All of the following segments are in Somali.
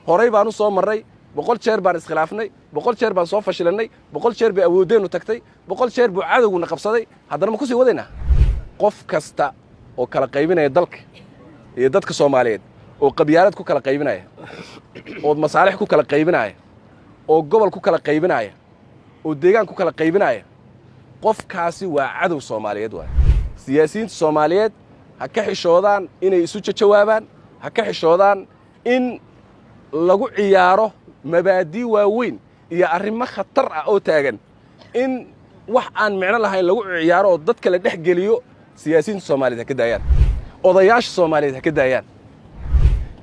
Horay baan u soo marray. 100 jeer baan iskhilaafnay, 100 jeer baan soo fashilannay, 100 jeer bay awooddeennu tagtay, 100 jeer buu cadowguna qabsaday. Haddana ma ku sii wadaynaa? Qof kasta oo kala qaybinaya dalka iyo dadka Soomaaliyeed, oo qabyaalad ku kala qaybinaya, oo masaalix ku kala qaybinaya, oo gobol ku kala qaybinaya, oo deegaan ku kala qaybinaya, qofkaasi waa cadow Soomaaliyeed. Waay siyaasiyiinta Soomaaliyeed ha ka xishoodaan inay isu jawaabaan, ha ka xishoodaan in lagu ciyaaro mabaadii waaweyn iyo arrimo khatar ah oo taagan, in wax aan micno lahayn lagu ciyaaro oo dadka la dhex geliyo. Siyaasiyiinta Soomaaliyeed ha ka daayaan, odayaasha Soomaaliyeed ha ka daayaan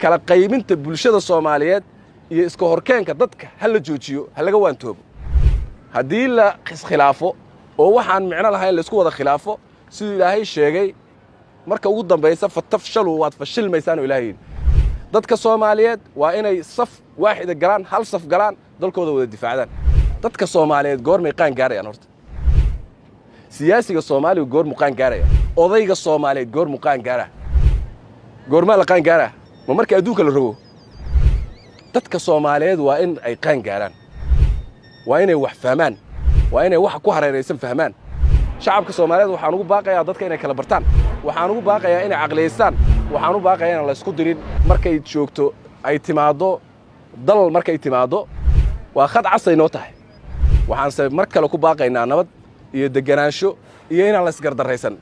kala qaybinta bulshada Soomaaliyeed iyo iska horkeenka dadka. Ha la joojiyo, ha laga waantoobo. Haddii la iskhilaafo oo waxaan micno lahayn laisku wada khilaafo, siduu Ilaahay sheegay, marka ugu dambaysa fatafshaluu, waad fashilmaysaan oo Ilahay yidhi. Dadka Soomaaliyeed waa inay saf waaxida galaan, hal saf galaan, dalkooda wada difaacdaan. Dadka Soomaaliyeed goormay qaan gaarayaan horta? Siyaasiga Soomaaliga goormuu qaan gaaraya? Odayga Soomaaliyeed goormuu qaan gaaraa? Goormaa la qaan gaaraa? Ma marka adduunka la rogo? Dadka Soomaaliyeed waa in ay qaan gaaraan, waa inay wax fahmaan, waa inay waxa ku hareeraysan fahmaan. Shacabka Soomaaliyeed waxaan ugu baaqayaa dadka inay kala bartaan, waxaan ugu baaqayaa inay caqliyaystaan, waxaan u baaqayaa inaan laysku dirin. Markay joogto ay timaaddo dal, markay timaaddo, waa khad casay noo tahay. Waxaanse mar kale ku baaqaynaa nabad iyo degganaansho iyo inaan la isgardarraysan.